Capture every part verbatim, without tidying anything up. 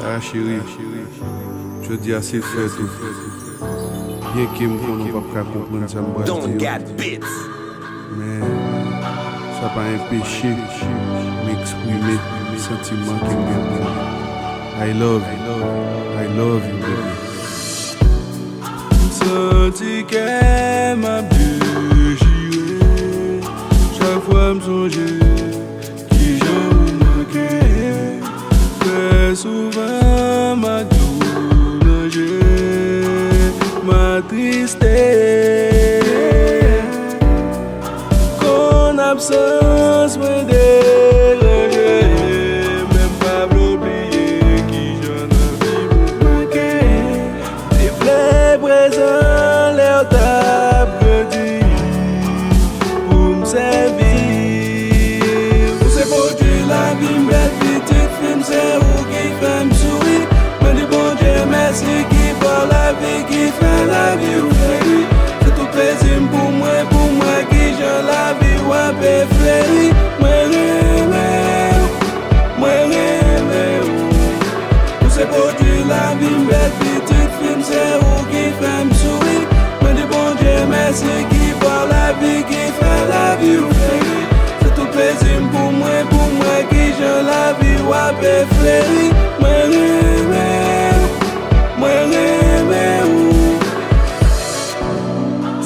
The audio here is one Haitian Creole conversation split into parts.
Ah cheri, jodi a se fèt ou. Byenke m konnen w p ap ka konprann sa m pral di yo, men sa pa enpeche m eksprime santiman ke m gen pou ou. I love you, I love you, baby. M santi kè m ap dechire chak fwa m sonje kijan ou manke. Trè souvan m ak dlo nan je m atriste. Konn absans mwen deranje, men m pa vle w bliye kijan nan vi m ou manke. M te vle prezan lè w t ap grandi pou m sèvi. Ou se pwodui lavi m, bèl pitit fi m, se ou ki fè m souri. Mwen di Bondye mèsi ki ba w lavi, ki fè lavi w fleri. Se tout plezi m pou mwen, pou mwen kijan lavi w ap efleri. Mwen renmen w, mwen renmen w. Ou se pwodui lavi m, bèl pitit fi m, se ou ki fè m souri. Mwen di Bondye mèsi ki ba w lavi, ki fè lavi w fleri. Se tout plezi m pou mwen, pou mwen kijan lavi w ap efleri. Mwen renmen w, mwen renmen w.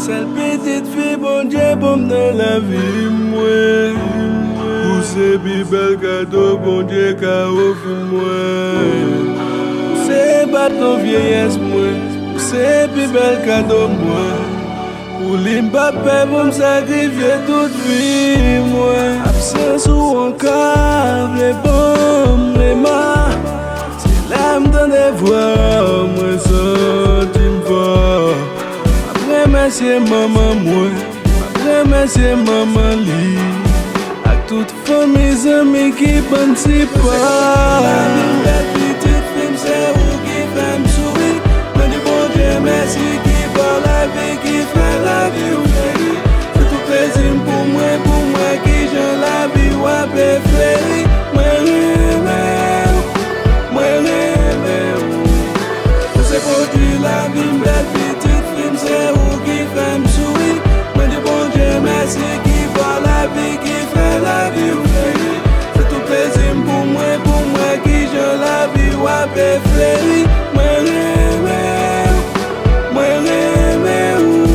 Sèl pitit fi Bondye ban m nan lavi mwen. Ou se pi bèl kado Bondye ka ofri mwen. Ou se baton vyeyès mwen. Ou se pi bèl kado mwen. Pou li m p ap pè, pou m sakrifye tout vi mwen. Absans ou ankò vle ban m rema. Se lè m tande vwa w, mwen santi m fò. M ap remèsye manman mwen, m ap remèsye manman li, ak tout fanmi, zanmi ki ban n sipò. Ou se pwodui lavi m, bèl pitit fi m, se ou ki fè m souri. Mwen di Bondye mèsi ki ba w lavi, ki fè lavi w fleri. Se tout plezi m pou mwen, pou mwen kijan lavi w ap efleri. Mwen renmen w, mwen renmen w. Ou se pwodui lavi m, bèl pitit fi m, se ou ki fè m souri. Mwen di Bondye mèsi ki ba w lavi, ki fè lavi w fleri. Se tout plezi m pou mwen, pou mwen kijan lavi w ap efleri. Mwen renmen w, mwen renmen w.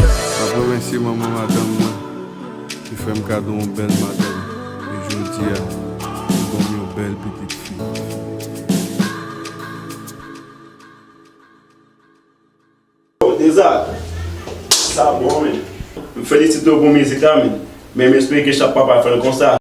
M ap remèsye manman madanm mwen ki fè m kado yon bèl madanm. E jodi a, li ban m yon bèl pitit fi. Oh, Deza, sa bon, men. M felisite w pou mizik la, men. Men m espere ke chak papa fè l konsa.